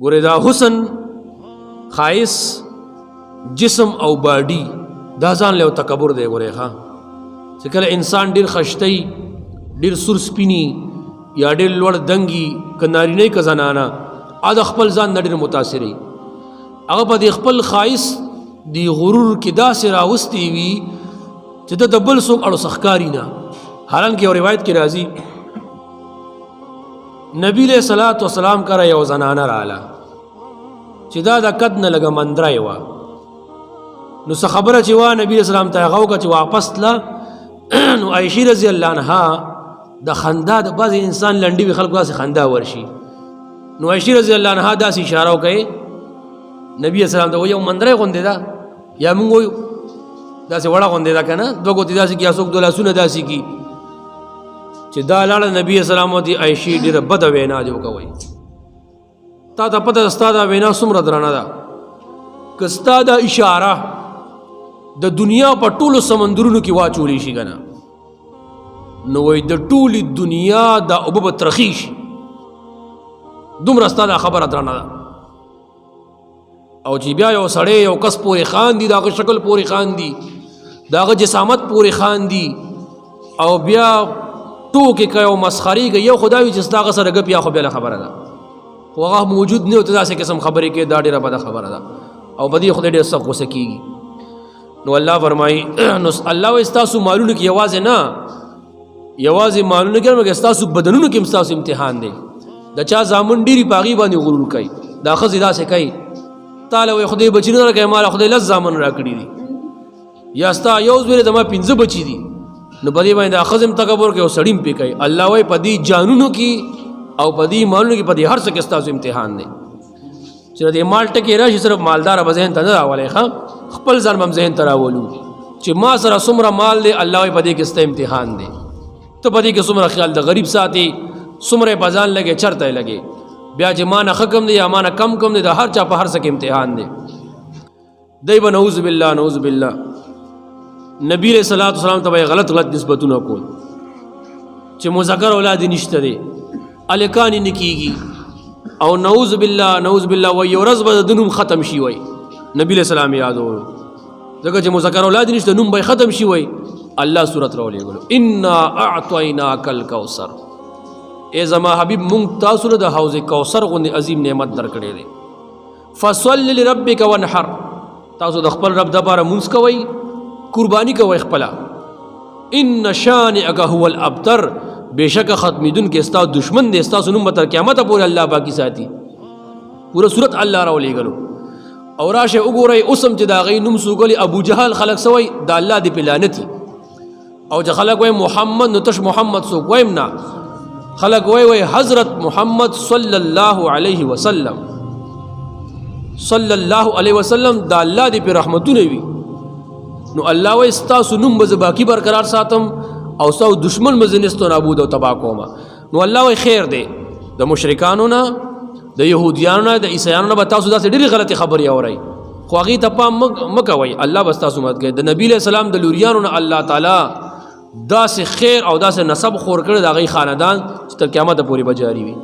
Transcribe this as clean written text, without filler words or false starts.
ګوره دا حسن خایس جسم او باډي دا ځان له تکبر دی. ګوره ښا، چې کله انسان ډیر خشتي، ډیر سور سپینی یا ډیر لوړ دنګي، که نارینه که زنانه، ا د خپل ځان نه ډیر متاثري، هغه په دې خپل خایس دی غرور کې داسې راوستي وي چې د بل څوک اړو سخکاری نه. حالانکه یو روایت کې راځي، نبی له صلوات و سلام کره یو زنانه رااله چې دا د قد نه لګه مندره وه. نو څه خبره چې وا نبی اسلام ته هغه وکړه چې واپس تله. نو عائشې رضی الله عنها د خندا، د بعضې انسان لنډي وي، خلکو داسې خندا ورشي. نو عائشې رضی الله عنها داسې اشاره وکړي نبی اسلام ته، یو مندره غوندې ده، یا موږ وایو داسې وړه غوندې ده که نه، دوه ګوتې داسې کي، یا څوک دوه لاسونه داسې کي چې دا لاړه. نبی اسلام ته عائشې ډېره بده وینا دی وکوي، تا ته پته ستا دا وینا څومره درنه ده؟ که ستا دا اشاره د دنیا په ټولو سمندرونو کې واچولی شي که نه، نو وایي د ټولې دنیا دا اوبه به ترخې شي، دومره ستا دا خبره درنه ده. او چې بیا یو سړی یو کس پورې خاندي، د هغه شکل پورې خاندي، د هغه جسامت پورې خاندي، او بیا ټوکې کوي او مسخرې کوي، یو خدای وي چې ستا هغه سره ګپ یا خو بېله خبره ده، خو هغه موجود نه، ته داسې قسم خبرې کوې، دا ډېره بده خبره ده او په دې خدای ډېر سخت غوسه کېږي. نو الله فرمایي، نو الله وایي ستاسو مالونو کې یوازې نه، یوازې مالونو کې نه، مګر ستاسو بدنونو کې هم ستاسو امتحان دی. د چا زامن ډېري، په هغې باندې غرور کوي. دا ښځې داسې کوي، تاله وایي خدای بچي نه راکوي، ماله خدای لس زامن راکړي دي، یا ستا یو زوی دی، زما پنځه بچي دي. نو په دې باندې دا ښځې هم تکبر کوي او سړي هم پرې کوي. الله وایي په دې جانونو کې او په دې مالونو کې، په دې هر څه کې ستاسو امتحان دی. چې د مال ټکی راشي، صرف مالدار به ذهن ته نه راولې، ښه، خپل ځان به هم ذهن ته راولو چې ما سره څومره مال دی. الله وایي په دې کې ستا امتحان دی، ته په دې کې څومره خیال د غریب ساتي، څومره یې په ځان لګې، چرته یې لګې. بیا چې ما نه ښه کم دی یا ما نه کم کم دی، د هر چا په هر څه کې امتحان دی. دی به نعوذ بالله، نعوذ بالله، نبی علیہ الصلوۃ والسلام ته به غلط غلط نسبتونه کول چې مذکر اولاد نشته دی، الکانی نه کیږي، او نعوذ بالله، نعوذ بالله، و یو ورځ به د نوم ختم شي. وای نبی علیہ السلام یادولو، ځکه چې مذکر اولاد نشته، نوم به ختم شي. وای الله سورت راولېږلو، انا اعطیناک الکوثر، ای زما حبیب، مونږ تاسو له د حوض کوثر غوندې عظیم نعمت درکړی دی. فصل لربک وانحر، تاسو د خپل رب دپاره مونځ کوئ، قرباني کوئ خپله. ان شانئک هو الابتر، بېشکه ختمېدونکی ستا دشمن دی، ستاسو نوم به تر قیامته پورې الله باقي ساتي. پوره صورت الله راولېږلو. او راشه وګورئ اوس هم چې د هغې نوم څوک ابو جهل، خلک څه وایي؟ د الله دې پې لعنتي. او چې خلک وایي محمد، نو تش محمد څوک وایم نه، خلک وایي وایي حضرت محمد صلی الله علیه وسلم، صلی الله علیه وسلم، د الله دې پې رحمتونه وي. نو الله وایي ستاسو نوم به زه باقي برقرار ساتم او ستاسو دشمن به زه نیست و نابود او تباه کوم. نو الله وایي خیر دی، د مشرکانو نه، د یهودیانو نه، د عیسایانو نه به تاسو داسې ډېرې غلطې خبرې اورئ، خو هغې ته پام مه کوئ، الله به ستاسو مدد کوي. د نبي علیه السلام د لوریانو نه الله تعالی داسې خیر او داسې نسب خور کړی د هغې خاندان چې تر قیامته پورې به جاري وي.